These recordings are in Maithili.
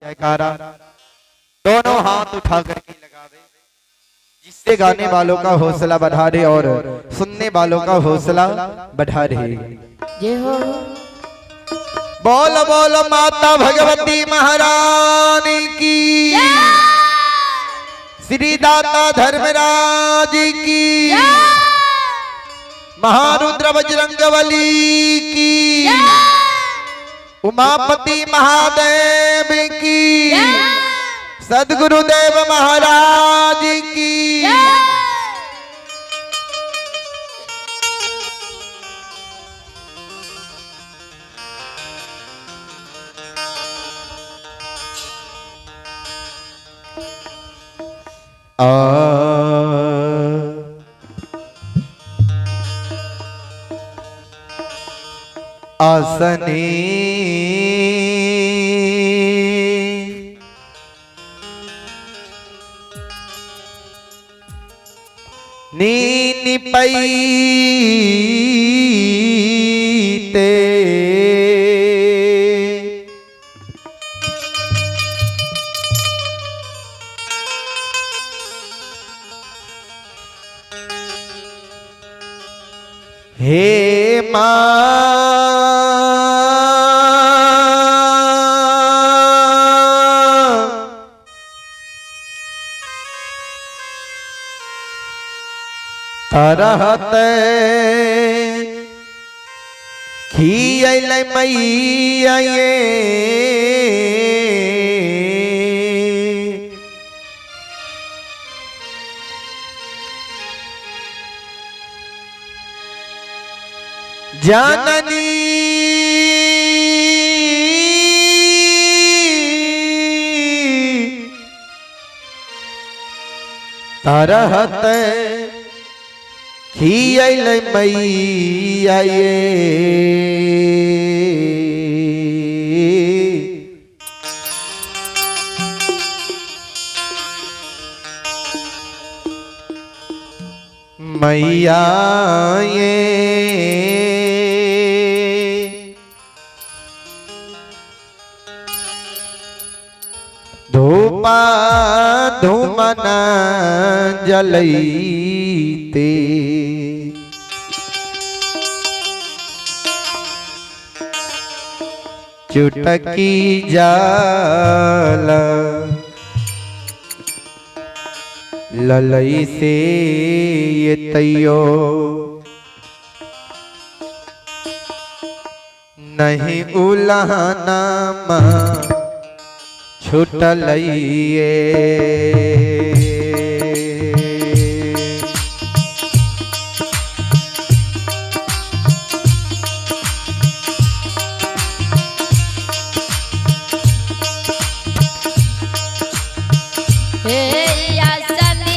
जयकारा दोनों हाथ उठा करके लगावे, जिससे गाने वालों का हौसला बढ़ा रहे और सुनने वालों का हौसला बढ़ा रहे। जय हो। बोल बोल माता भगवती महारानी की, श्री दाता धर्मराज की, महारुद्र बजरंगबली की, उमापति महादेव की, सदगुरुदेव महाराज की। आ आसनी नीनी पईते हे माँ तरहत खियल मैया ये जननी तरहत खियल मैया ये मैया ये धूपा धूमना जलैते चुटकी जाल ललई से ये तैयो नहीं उलाना माँ छुटलइए। हे आसनी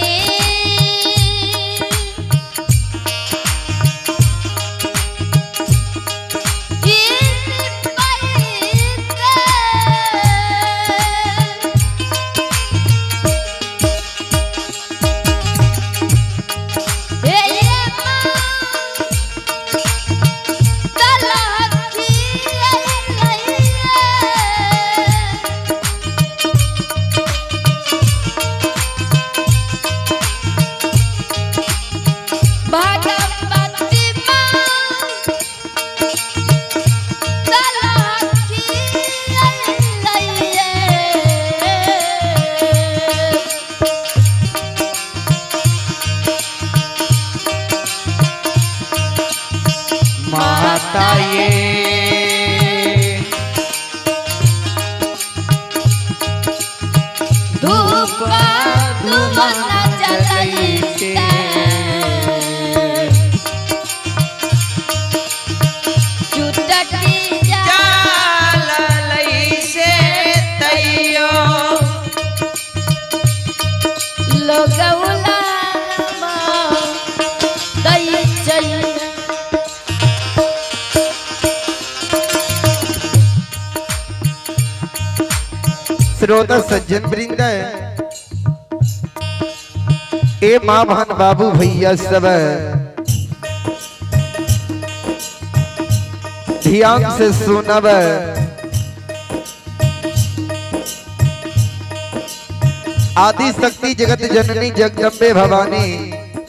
भगवती माँ माता ये धूप धुमना जलैते चुटकी जा से तैयो लगौला दै चल। श्रोता सज्जन वृंद, ए माँ बहन बाबू भैया सब ध्यान से सुनब। आदि शक्ति जगत जननी जगदम्बे भवानी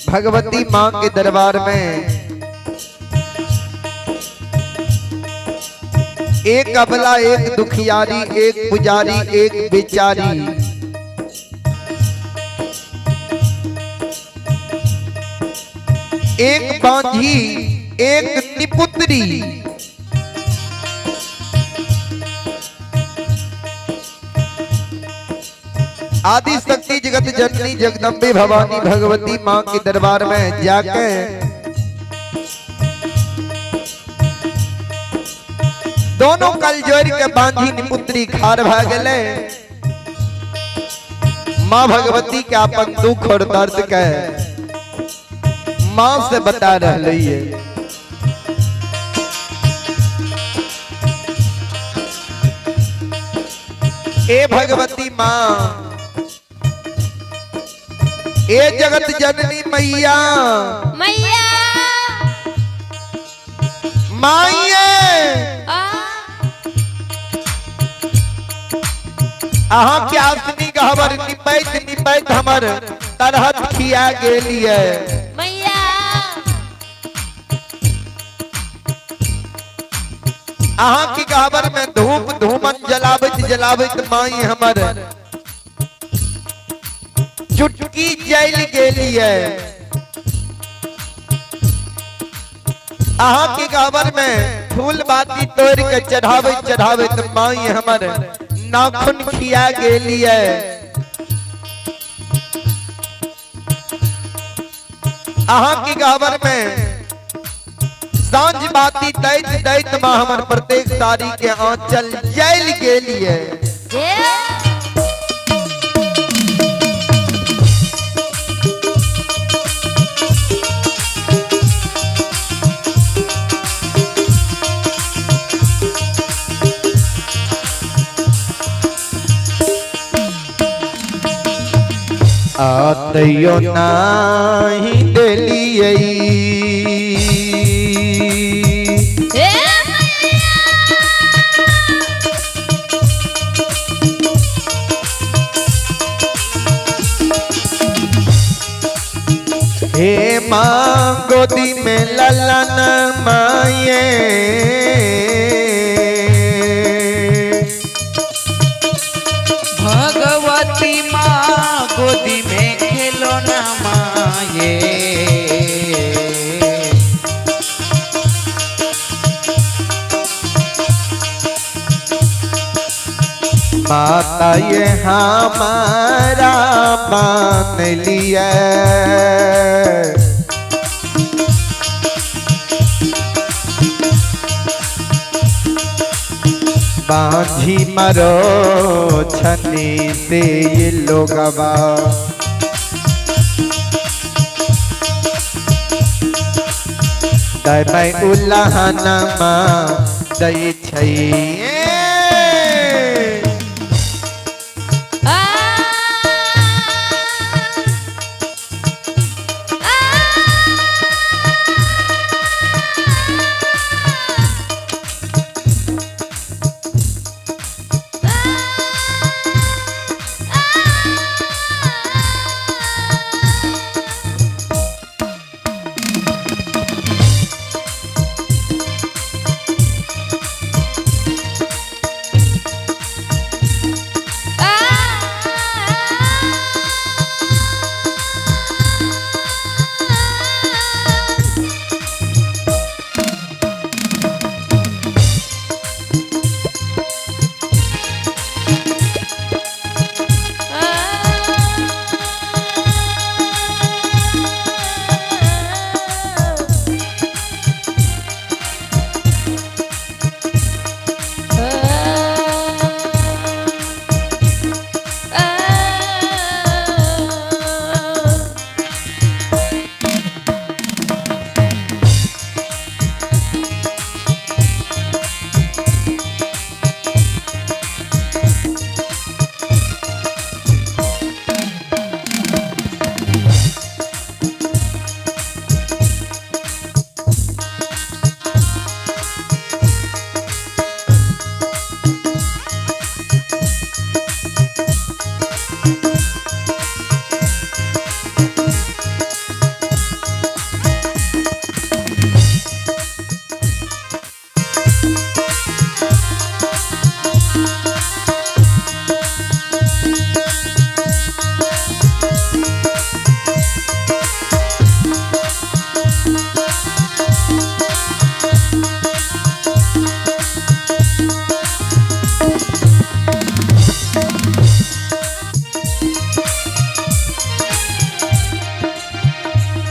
भगवती माँ के दरबार में एक अबला, एक दुखियारी, एक पुजारी, एक बेचारी, एक बांझी, एक निपुत्री, आदि शक्ति जगत जननी जगदम्बे भवानी भगवती माँ के दरबार में जाके दोनों कल जोड़ के बांझी निपुत्री खार भा गए। माँ भगवती के अपन दुख और दर्द के माँ से बता रही है। ए भगवती माँ, ए जगत जननी मैया, मैया माइये अहाँ के आसनी गहबर निपैत निपैत हमर तरहत खिया गेलिए। मैया अहाँ के गहबर में धूप धूमन जलाबैत जलाबैत माई हमर चुटकी जल गेलिए। अहाँ के गहबर में फूल बाती तोड़ के चढ़ाबैत चढ़ाबैत माई हमर नाखून खिया गेलिए। अहाँ के गहबर में सांझ बाती दैत दैत माँ हमर प्रत्येक साड़ी के आंचल जल गेलिए। आतयो नाही देलिए हे माँ गोदी में ललन माये, भगवती माँ गोदी में खेलो ना माये। माता ये हमारा मान लिया। बांझी मरो छनी से ये लोगवा, दई उल्लाहना माँ दई छई।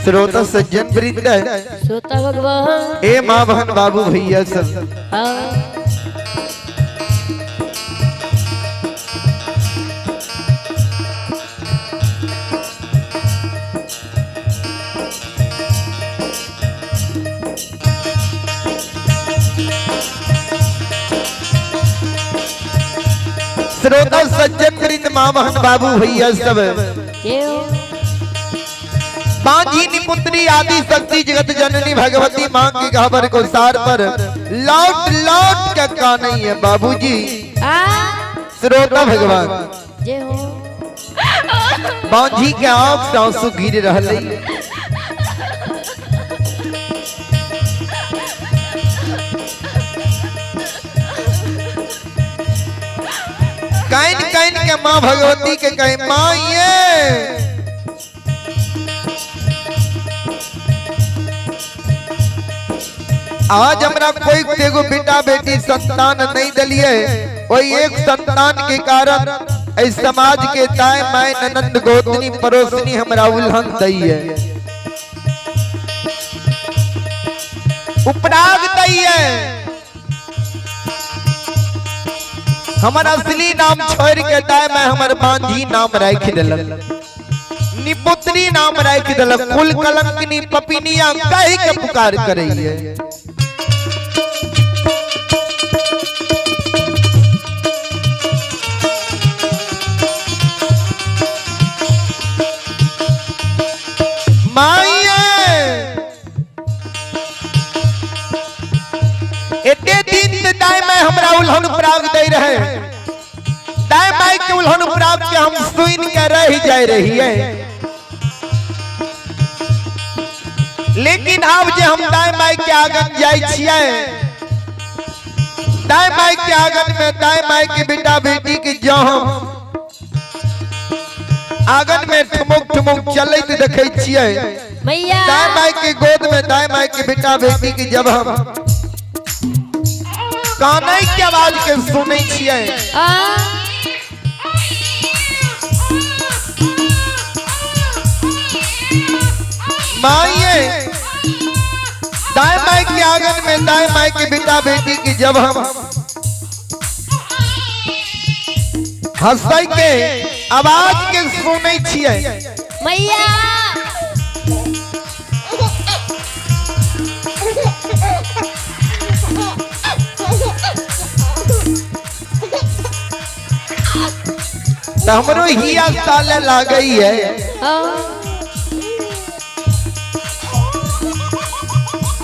श्रोता सज्जन वृंद, श्रोता भगवान, ए माँ बहन बाबू भैया सब, हाँ। श्रोता सज्जन वृंद, माँ बहन बाबू भैया सब, जय हो। बांझी निपुत्री आदि शक्ति जगत जननी भगवती माँ की खबर को सार पर लौट लौट के का नहीं है बाबूजी। आ श्रोता भगवान, जय हो। बांझी के आंख से आंसू गिर रहे। काइन काइन के माँ भगवती के कहे, माँ ये आज हमरा कोई एगो बेटा बेटी संतान नहीं दिलिए, वही एक संतान के कारण इस समाज के दाएं माए ननंद गोतनी पड़ोसनी हमरा उल्हन दैये, उपराग दैये, हमर असली नाम छोड़ के दाएं माए हमर बांझी नाम राखि देलक, निपुत्री नाम राखि देलक, कुल कलंकनी पपिनिया कहि के पुकार करैये। माइये एते दिन से दाएं माए हमरा उल्हन उपराग दे रहे, दाएं माए के उल्हन उपराग के हम सुन के रह जाए रही है, लेकिन अब जे हम दाएं माए के आंगन जाए छिए, दाएं माए के आंगन में दाएं माए के बेटा बेटी के जो हम आंगन में ठुमुक ठुमुक चलत देखे छिए, मैया दाएं माए के गोद में दाएं माए के बेटा बेटी के जब हम कानै के आवाज के सुनै छिए, आ माइये दाएं माए के आंगन में दाएं माए के बेटा बेटी की जब हम हंसै के आवाज के सुनै छिए, मैया तो हमरो हिया साले लागई है।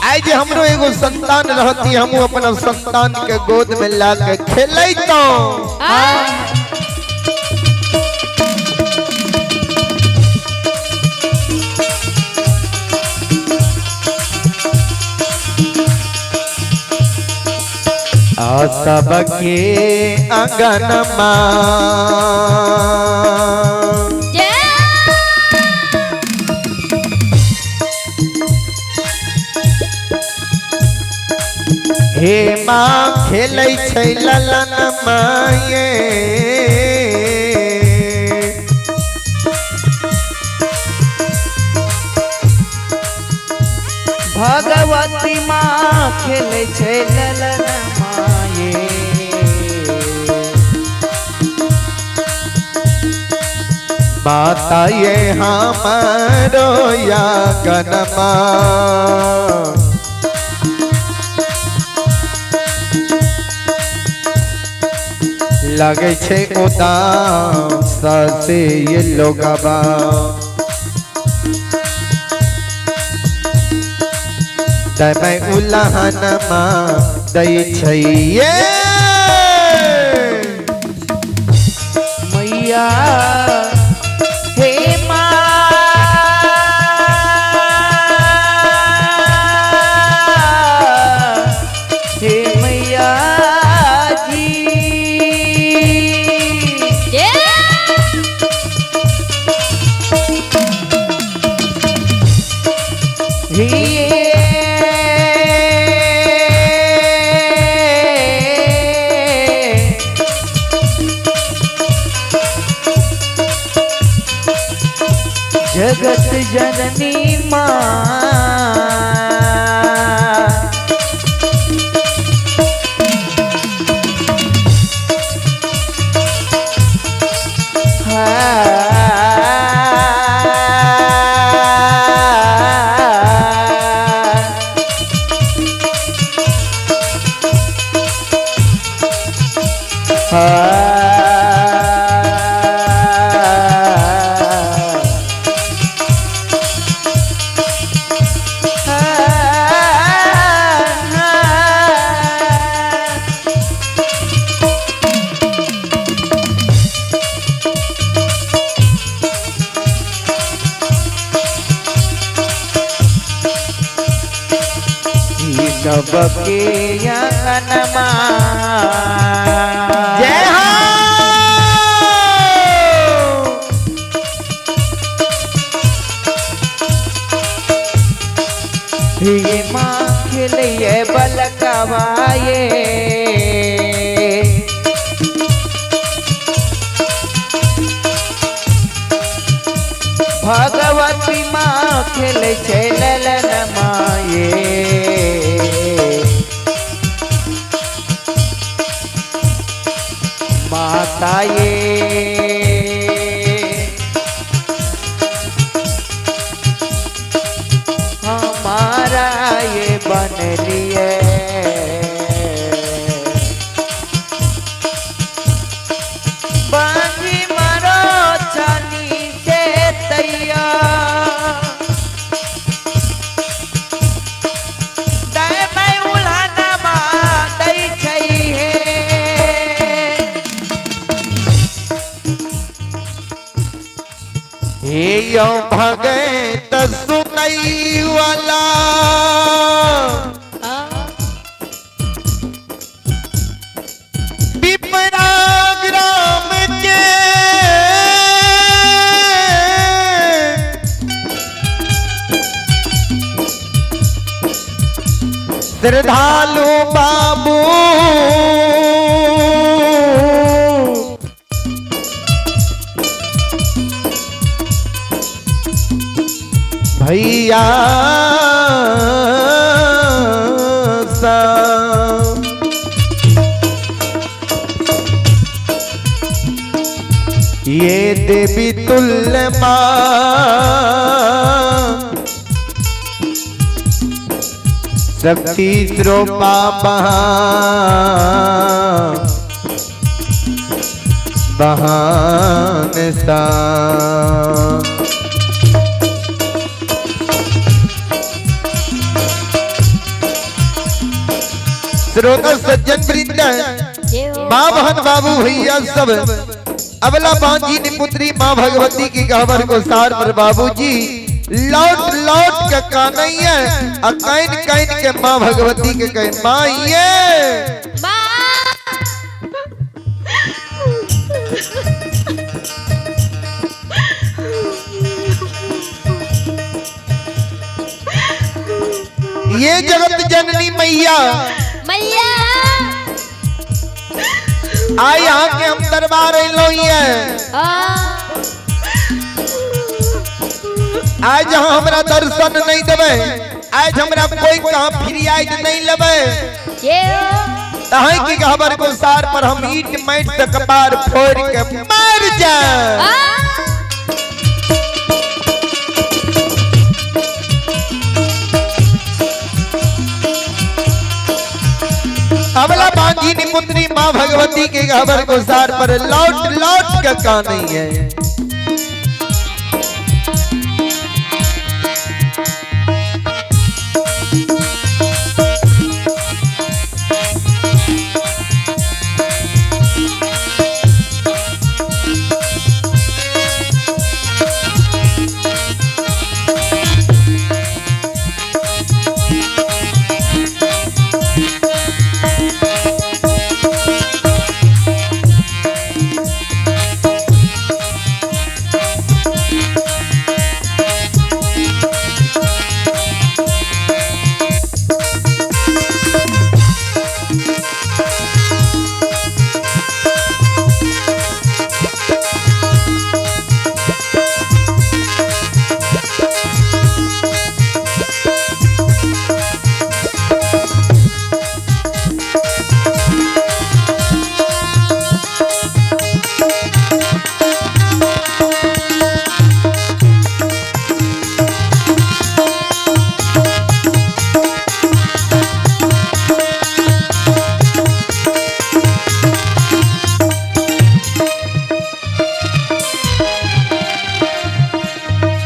आइ जे हमरो एगो संतान रहती, हमहू अपना संतान के गोद में ला के खेलैतौं। आ सबके आंगनमा हे माँ खेलै छै ललन माये, भगवती माँ खेलै छै ललन माये, माता ये हमारो आंगनमा, लगै छै उदास से ये लोगबा, तमै उलहनमा दै छै ये। मैया हे माँ हे मैया जी, हे जगत जननी माँ। सबके अंगनमा। जय हो। ये माँ खेलिए बलकवाए, भगवती माँ खेल छै ललन माये। माता ये हमारा ये बन लिए, बाजी मारो चानी से तैयार, दाएं बाएं उल्हाना मा दै छै हे। हे यो भगत सुनई वाला, पिपरा ग्राम के श्रद्धालु बाबू, भैया सब। ये देवी तुल्य माँ, शक्ति स्रोपा बहान सा। श्रोता सज्जन वृंद, जय हो। माँ बहन बाबू भैया सब, अबला बांजी निपुत्री माँ भगवती की गहबर को सार पर बाबूजी लौट लौट के कानैया आ can can के माँ भगवती के कहे माँ ये। ये जगत जननी मैया मैया आए यहाँ के हम दरबार लो आज जहाँ हमरा दर्शन नहीं देवे, आज हमरा कोई कहाँ फ्रियाज नहीं लेवे, तहे की खबर को सार पर हम ईट माइट से कपार फोड़ के मर जाए। अबला बांझी निपुत्री माँ भगवती के खबर को सार पर लौट लौट के का नहीं है।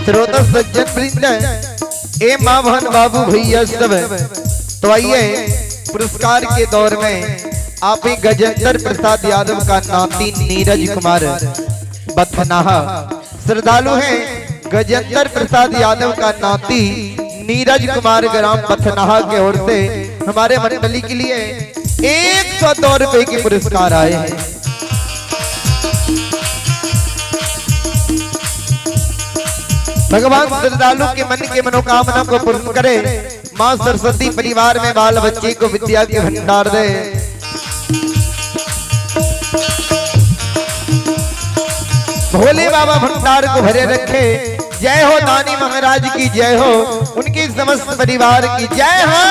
श्रोता सज्जन वृंद, ए माँ बहन बाबू भैया सब, तो आइए पुरस्कार के दौर में आप ही गजेंद्र प्रसाद यादव का नाती नीरज कुमार बथनाहा श्रद्धालु हैं। गजेंद्र प्रसाद यादव का नाती नीरज कुमार ग्राम बथनाहा के ओर से हमारे मंडली के लिए 102 रुपए के पुरस्कार आए हैं। भगवान श्रद्धालु के मन के मनोकामना को पूर्ण करे। माँ सरस्वती परिवार में बाल बच्चे को विद्या के भंडार दे। भोले बाबा भंडार को भरे रखे। जय हो दानी महाराज की जय हो, उनके समस्त परिवार की जय हो।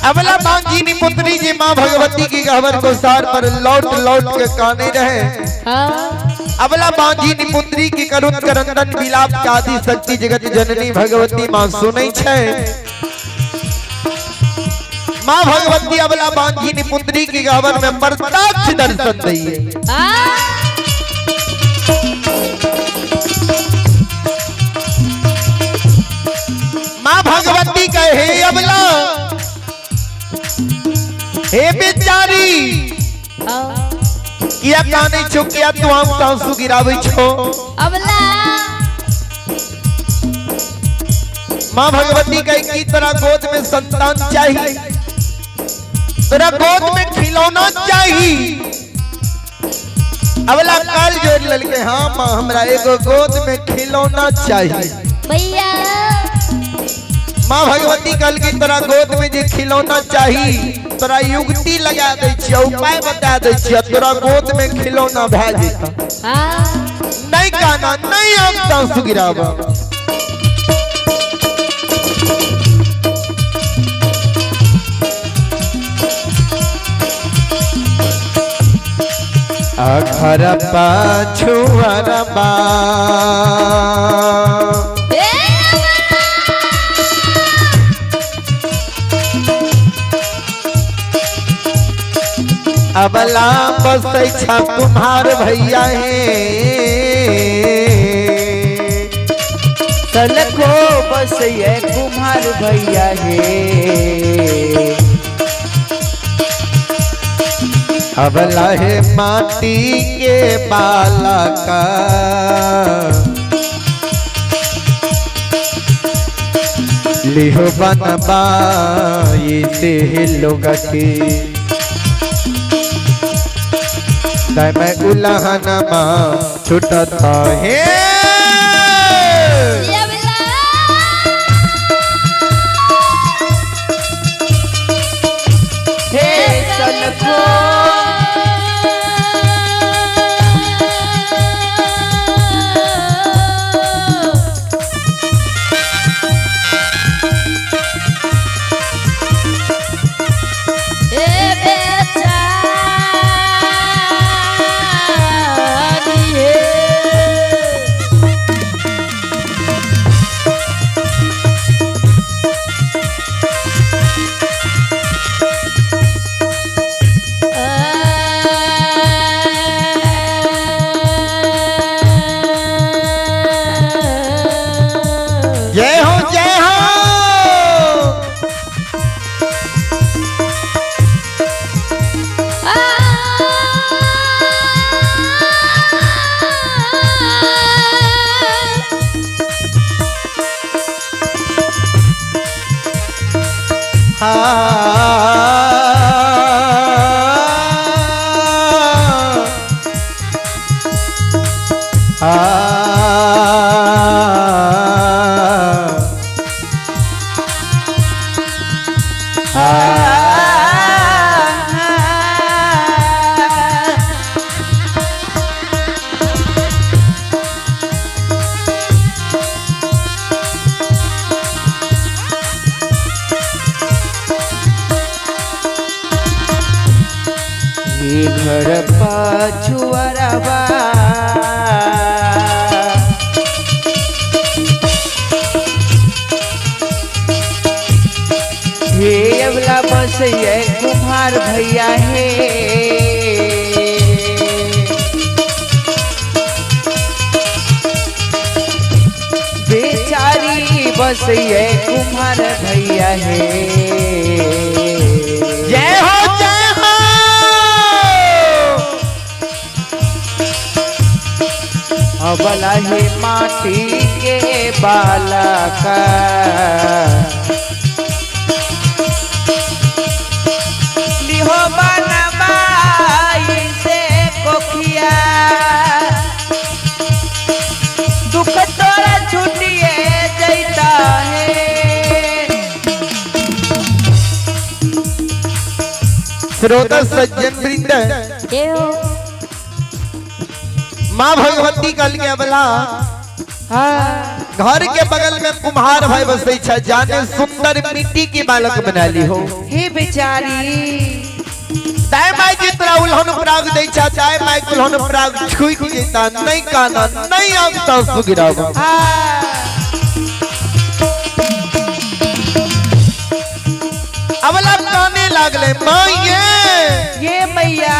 अबला बांझी पुत्री जी माँ भगवती की गहवर को सार पर लौट लौट के काने रहे। अबला बांझी पुत्री की करुण करंदन विलाप के आदि शक्ति जगत जननी भगवती माँ सुनै छै। माँ भगवती अबला बांझी पुत्री की गहवर में प्रत्यक्ष दर्शन दिए। माँ भगवती कहे अबला, हे बेचारी, किया काने छो, किया तू आम आंसू गिरावे छो। अबला माँ भगवती कहे की तोरा गोद में संतान चाहिए, तोरा गोद में खिलौना चाहिए। अबला काल जोड़ ललके, हाँ माँ हमरा एगो गोद में खिलौना चाहिए। भैया माँ भगवती कहल की तोरा गोद में जे खिलौना चाहिए, तोरा युक्ति लगा दै छियै, उपाय बता दै छियै, तोरा गोद में खिलौना भए जेतौ। नहीं काना, नहीं आम आंसू गिरावा। अखर पाछुअरबा अबला बसै छा कुम्हार भैया हे। सलखो बसैया कुम्हार भैया हे। अबला हे माटी के बाला का लिहो बनबाई से लोग की मैं उलहन माँ छुटता है। हे सलखो आ आ हे घर पछुअरबा हे अबला बसैया कुम्हार भैया हे। बेचारी बसैया कुम्हार भैया हे। जय हो जय हो। अबला हे माटी के बालक लिहो बनवाई से कोखिया दुख तोरा छुटिए जैता है। श्रोता सज्जन वृंद, जय हो। माँ भगवती कल के अबला घर के बगल में कुम्हार भाई बसै छै, जाने सुंदर मिट्टी के बालक बना ली हो। हे बेचारी दाय माय जितना उल्हन प्राग दै छै, दाय माय उल्हन प्राग छुई जेता, नहीं काना नहीं आवता सुगिरावा। अबला काने लागले माँ ये मैया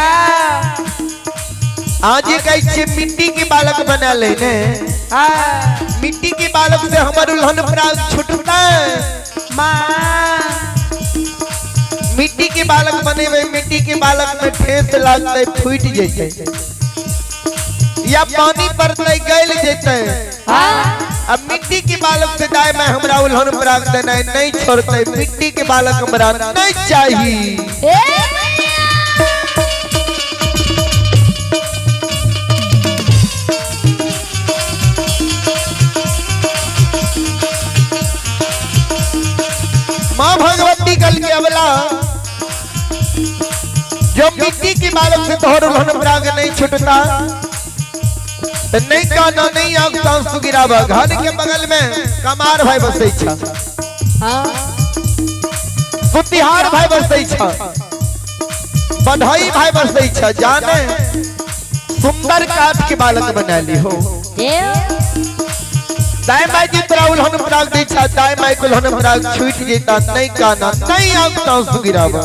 आज कहै छै मिट्टी के बालक बना ले ने, मिट्टी के बालक से हमर उल्हन प्राग छुटता। माँ मिट्टी के बालक बनेबै, मिट्टी के बालक में ठेस लागतै फूटि जेतै या पानी पड़तै गलि जेतै। अब मिट्टी के बालक से दाय में हमरा उल्हन प्राग देनाइ नहीं छोड़तै, मिट्टी के बालक हमरा नहीं चाही। ए मैया माँ भगवती कल के अबला जो मिट्टी के बालक से तोहर उल्हन प्राग नहीं छुटता तो नहीं काना नहीं आगता सुगिरावा। घर के बगल में कमार भाई बसै छा, सुतिहार भाई बसै छा, बढ़ई भाई बसै छा, जाने सुंदर काठ के बालक बना ली हो। जय हो। दाय माय जितना उल्हन प्राग दै छा, दाय माय उल्हन प्राग छूट जेता, नहीं काना नहीं आगता सुगिरावा।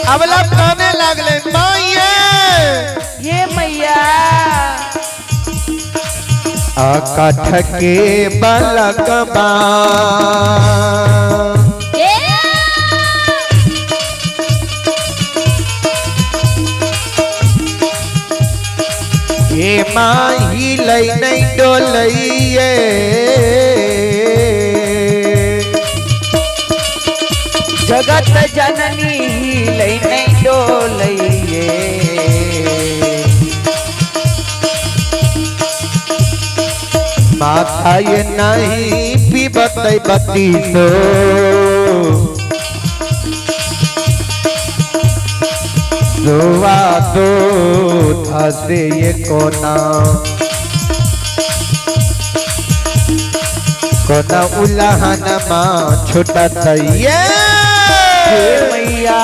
अबला काने लागले माये ये मैया आकाठ के बालकबा जय हे माही लई नहीं डोलइए जगत जननी लै नहीं डोलइए। माथा ये नहीं पीबत बत्तीसो सुआ दो से ये कोना कोना उल्हन माँ छुटत ये। हे मैया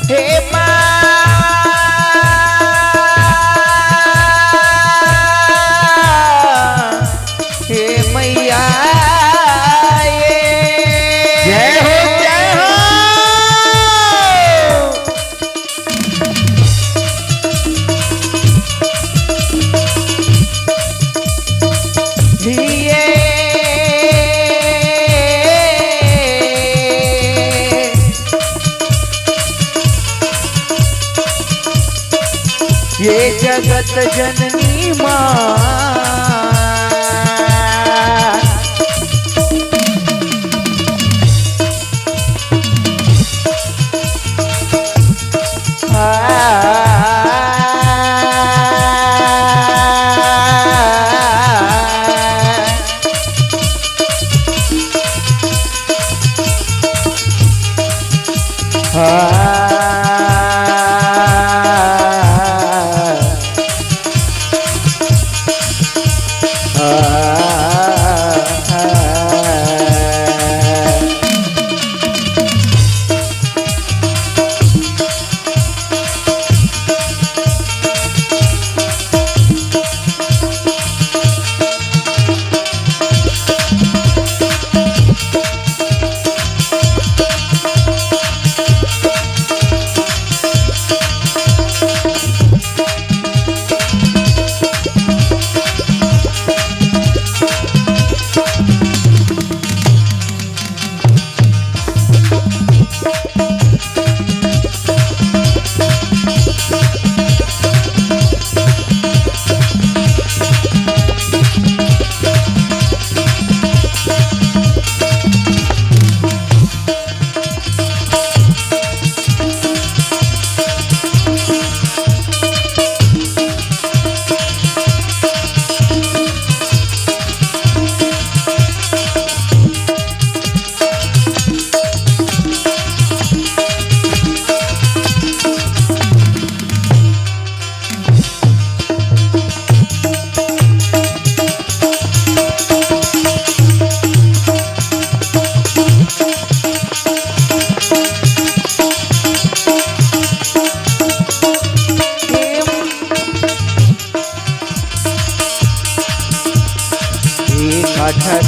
हे माँ हे मैया ये जय हो जय हो। ये ये जगत जननी माँ।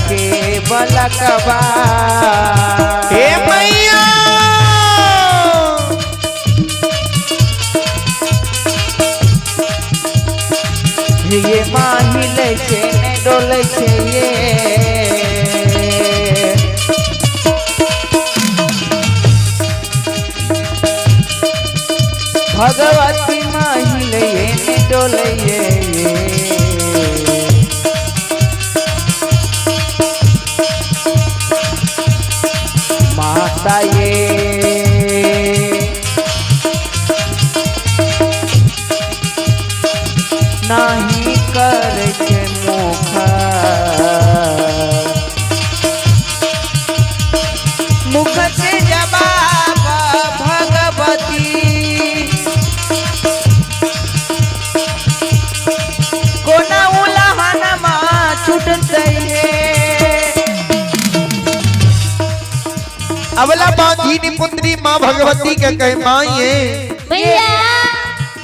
के बलकवा। हे मैया, ये माही लै छै ने डोलै छै ये। भगवती माही लै ने डोलै ये। माता ये नाही करै छै मुख मुख से जवाब भगवती। कोना उलहनमा छूटतै हे। अबला बांझी पुत्री माँ भगवती के कहे माई भैया,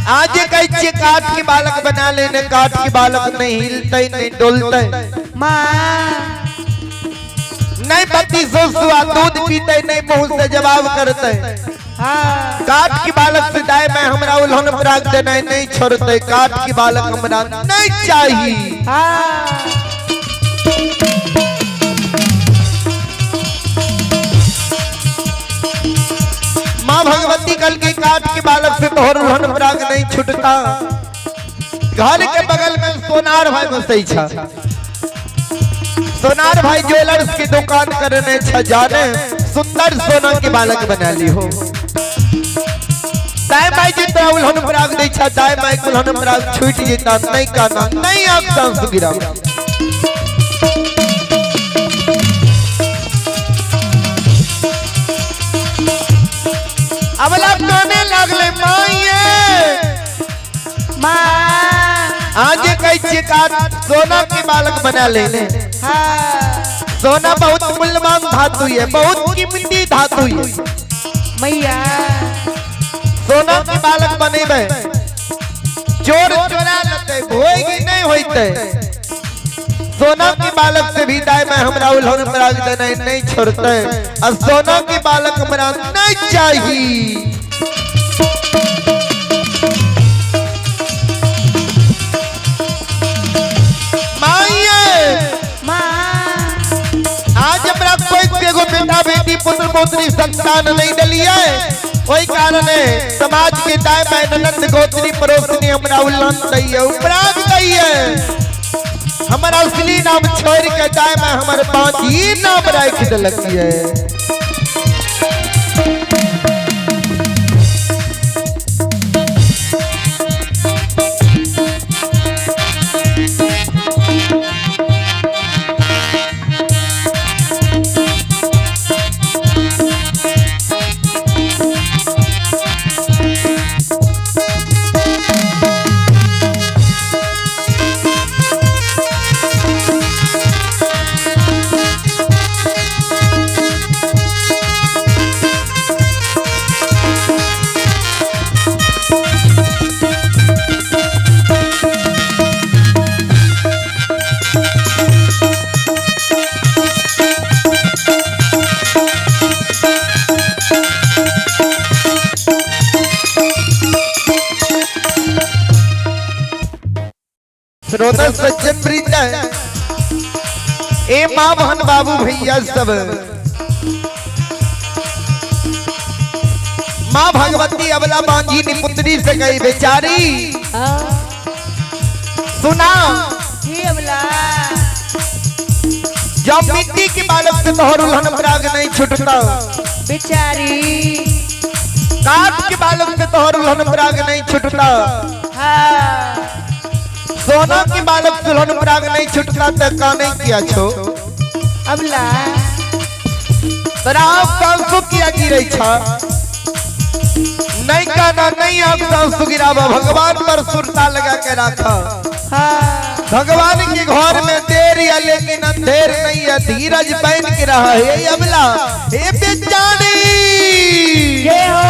आज कहे छियै काठ के बालक बना लेने, काठ के बालक नहीं हिलते नहीं डोलते। माँ नहीं पति सुसुआ दूध पीते नहीं मुंह से जवाब करते। हाँ काठ के बालक से दाए मैं हमरा उल्हन पराग देना नहीं छोड़ते। काठ के बालक हमरा नहीं चाहिए। हाँ माँ भगवती कल के काठ के बालक से तोहर उल्हन पराग नहीं छूटता। घर के बगल में सोनार भाई बसै छा। सोनार भाई ज्वेलर्स की दुकान करने छ, जाने सुंदर सोना के बालक बना ली हो। दाय माई जे तोरा उल्हन पराग दै छा, दाय माई के उल्हन पराग छूट जेता नहीं काना नहीं आग सांस गिरा। अबला काने लागले माइये। माँ आज कहै छियै काठ सोना के बालक बना लेने। हाँ सोना बहुत मूल्यवान धातु है, बहुत कीमती धातु है। मैया सोना के बालक बनेबै चोर चोरा लेतै, भोगी नहीं होइतै। सोना के बालक से भी दाय में हमरा उल्हन पराग देना नहीं छोड़ते। और सोना के बालक हमरा नहीं चाहिए। माइये माँ आज हमरा कोई एगो बेटा बेटी पुत्र पुत्री संतान नहीं दिलिए, ओहि कारण समाज के दाय मैं ननंद गोत्री पड़ोसनी हमरा उल्लंघ दैये, उपराग दैये। हमर असली नाम छोड़ के दाय मैं हमर बांझी नाम राखि देलक ये। श्रोता सज्जन वृंद, ए माँ बहन बाबू भैया सब, माँ भगवती अबला बांझी निपुत्री से गई बेचारी। सुना, जब मिट्टी के बालक से तोहर उल्हन प्राग नहीं छूटता, बेचारी काट के बालक से तोहर उल्हन प्राग नहीं छूटता, हाँ सोना के बालक दुल्हन प्राग नहीं छुटता, त का नहीं किया छो अबला तोरा आप सासु किया गिरे छा नहीं काना नहीं आप सासु गिरावा, भगवान पर सुरता लगा के रखा। हाँ भगवान के घर में देर है लेकिन अंधेर नहीं है, धीरज बन के रहा है अबला हे बेचारी। जय हो।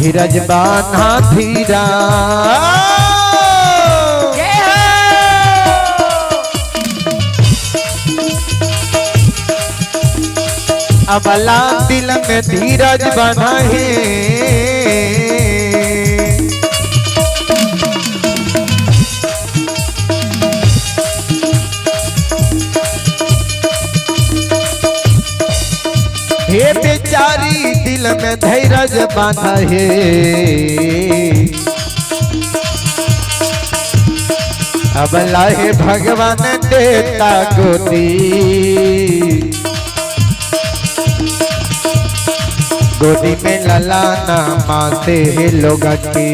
धीरज बाना धीरा जय हो। अबला दिल में धीरज बना है, हे बेचारी दिल में धीरज बांधा है। अबला हे भगवान देता गोदी, गोदी में ललाना माते है लोग की,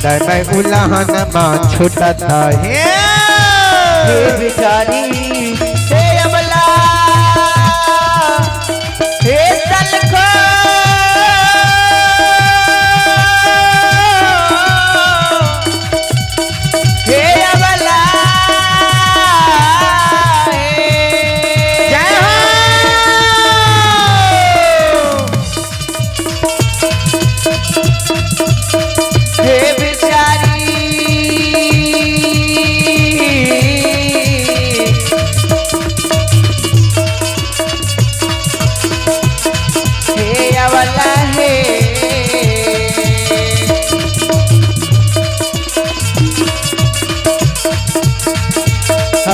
मैं उलाहन माँ छूटता है। हे बेचारी हे अबला हे सलखो हे अबला हे जय हो। हे बेचारी हे अबला हे आ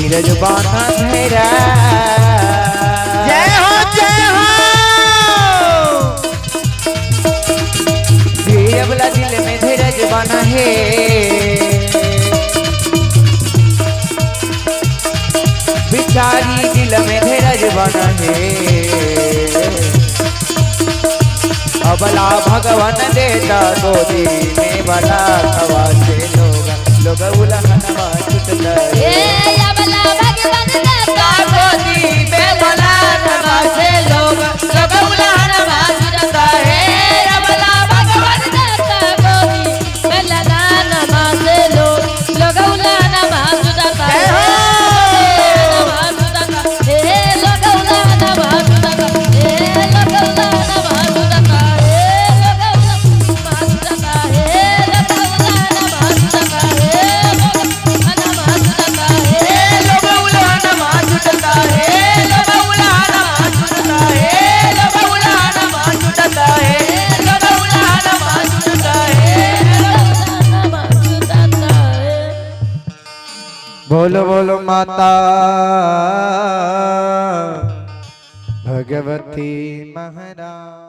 धीरज बाना धैरा। जय हो जय हो। हे अबला दिल में धीरज बाना है। बिचारी दिल में धीरज बना है। अबला भगवान देता गोदी में बला खवा से लोग लोग उलहनवा छुटता ए अबला भगवान देता गोदी में बला खवा से लोग लोग उलहनवा छुटता है। अबला भगवान देता गोदी में ललानमा से लोग लोग उलहनवा छुटता जय हो। लोग उलहनवा छुटता है। लोग उलहनवा छुटता है। लोग उलहनवा छुटता है। लोग उलहनवा छुटता है। बोलो बोलो माता भगवती महारानी।